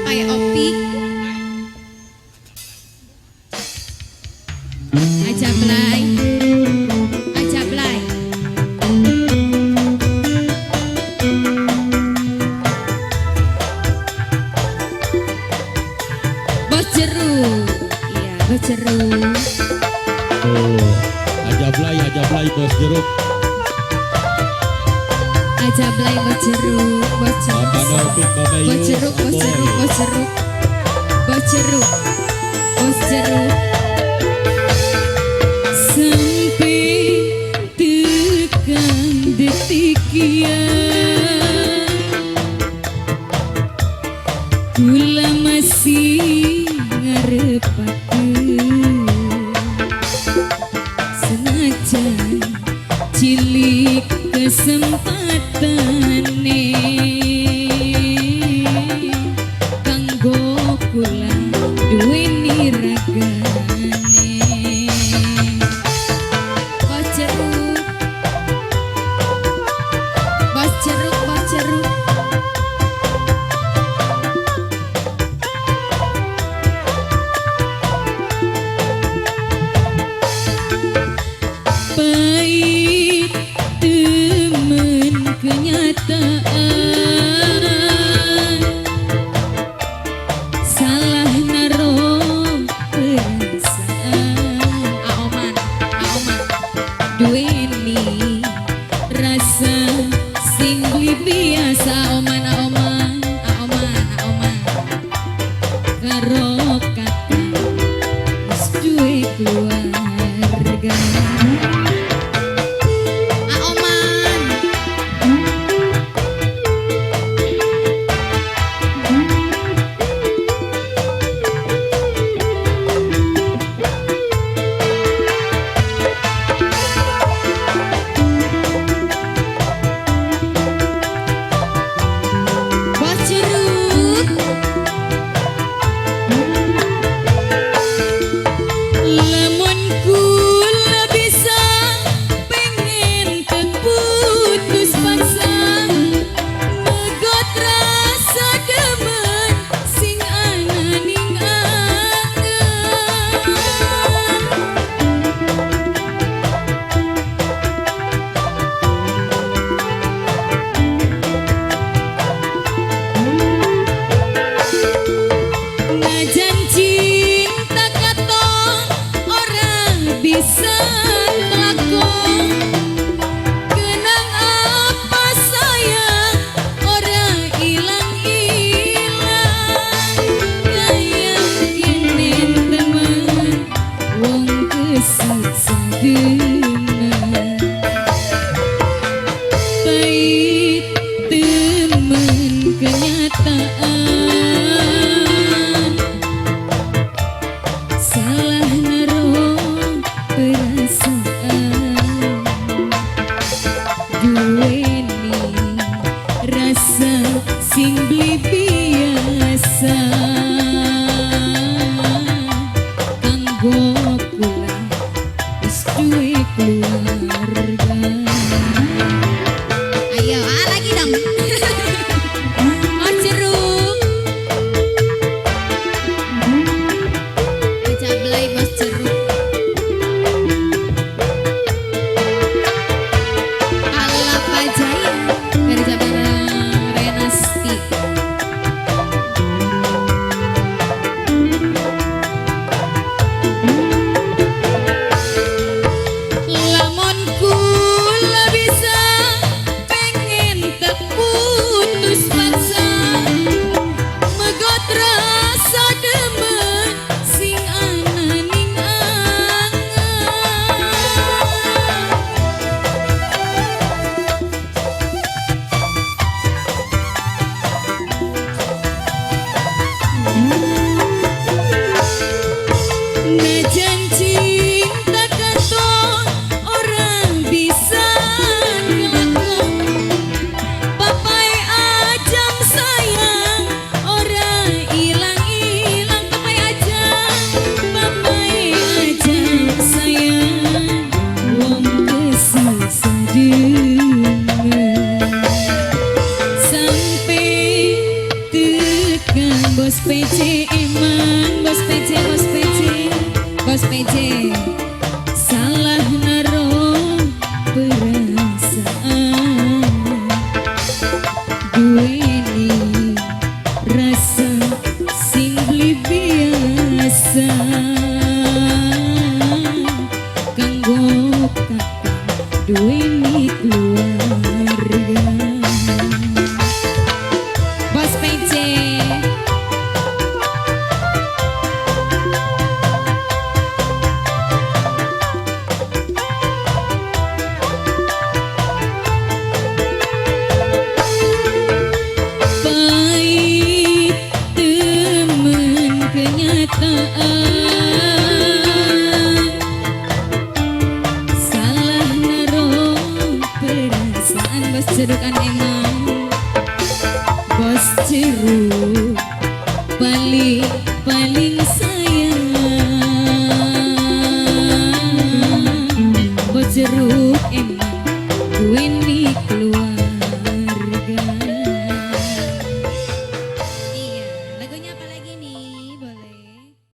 Papai Opik. Aja blay. Aja blay. Bos jeruk. Iya, bos jeruk. Oh, aja blay bos jeruk. Aja blay bos jeruk, bos jeruk. Bapak Nopik, Bapak Bos Yus, jeruk, bos Aboy. jeruk, bos jeruk. Bos jeruk. Bos jeruk. Sampai tekan detik ya, kula masih ngarepaken senajan cilik kesempatane kanggo kula duweni ragane. Bos jeruk, bos jeruk, bos jeruk. Pahit temen kenyataan, salah naro perasaan. Aoman, aoman, duweni rasa sing beli biasa. Aoman, aoman, aoman, aoman, karo kakang wis duwe keluarga. Aoman. Bos jeruk. Lamun kula bisa pengen putus paksa, megot rasa demen sing ana ning angen. Najan cinta katon ora bisa lakon, kenang apa sayang ora ilang-ilang. Kaya kene temen wong kesiksa demen. Pahit temen kenyataan, salah naro perasaan, duweni rasa sing beli biasa kanggo kula wis duwe keluarga. Ayo, ah, lagi dong. Bos jeruk. Aja blay bos jeruk. Alapa Jaya kerja bareng Renasti. Lamun kula bisa pengen putus paksa, megot rasa demen sing ana ning angen. Najan cinta katon ora bisa ngelakon, papai ajam sayang ora ilang-ilang. Papai ajam, papai ajam sayang wong kesiksa demen. Sampai tekan Bos PC emang, Bos PC, Bos PC, Bos PC. Salah naro perasaan, duweni rasa sing beli biasa kanggo kakang duweni keluarga. Bos PC. Pahit temen kenyataan, salah naro perasaan. Bos jerukan emang, bos jeruk paling paling sayang. Bos jeruk emang duweni keluarga.